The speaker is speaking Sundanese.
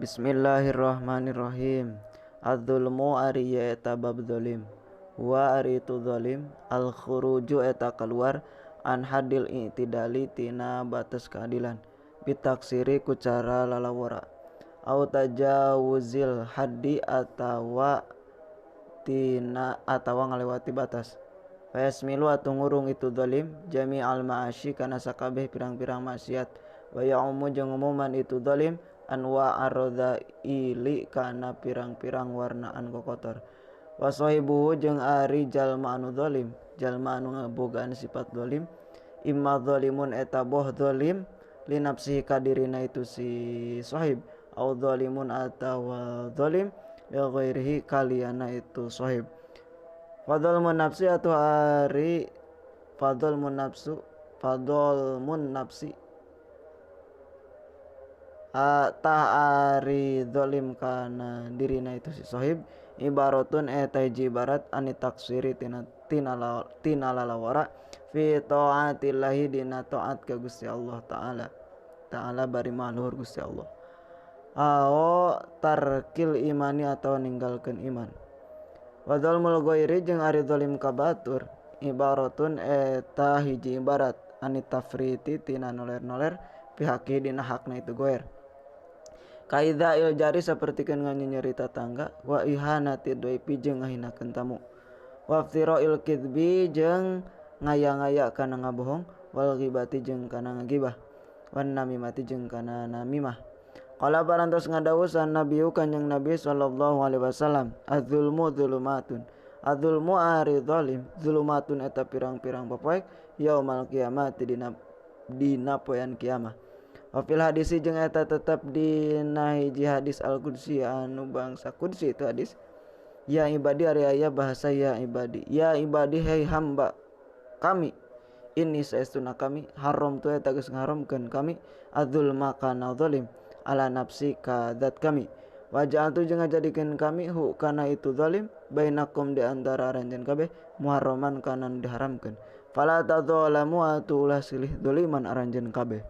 Bismillahirrahmanirrahim. Adzulmu ari eta bab zalim. Wa ari itu zalim al khuruju eta keluar an hadil i'tidali tina batas keadilan bitaksiri ku cara lalawara au tajawuzil haddi atawa tina atawa ngalewati batas. Fayasmilu atuh ngurung itu zalim jami'al ma'asi kana sakabeh pirang-pirang maksiat wa ya'umu jeung umuman itu zalim anwa arradzaili kana pirang-pirang warnaan kokotor. Wa sahibuhu jeung ari jalma anu zalim, jalma anu ngabogaan sifat zalim, imma zalimun eta boh zalim li nafsihi ka dirina itu si sahib, au zalimun atawa zalim li ghairihi kaliana itu sahib. Fadzalmun nafsi atau ari fadzalmun nafsu fadzalmun nafsi tah ari zalim kana dirina itu si sahib ibaratun eta hiji ibarat ani taksiri tina tina lalawara fi taatillahi dina taat ka Gusti Allah taala taala bari maluhur Gusti Allah ao tarkil imani atau ninggalkeun iman. Wa zalmul ghairi jeung ari zalim ka batur ibaratun eta hiji ibarat ani tafriti tina noler-noler pihaki dina hakna itu goer. Kaidza il jari sapertikeun nganyeri tatangga wa ihanati dhaifi jeung ngahinakeun tamu wa iftira il kidbi jeung ngaya-ngaya kana ngabohong wal ghibati jeung kana ngagibah wan namimati jeung kana namimah. Qala parantos ngadawusan nabiyu kanjeng Nabi sallallahu alaihi wasallam adzulmu dzulumatun adzulmu ari zalim zulumatun eta pirang-pirang popoek yaumal kiamat dina poean kiamah. Wa fil hadisi jeung eta tetep dina hiji hadis al-qudsi anu bangsa qudsi itu hadis ya ibadi ari aya bahasa ya ibadi hei hamba kami ini saestuna kami haram tu eta geus ngaharamkeun kami adzulma kana zalim ala nafsi ka zat kami wa ja'altu jeung ngajadikeun kami hu kana itu zalim bainakum di antara aranjeun kabeh muharraman kana diharamkeun fala tadzalamu atulah silih zaliman aranjeun kabeh.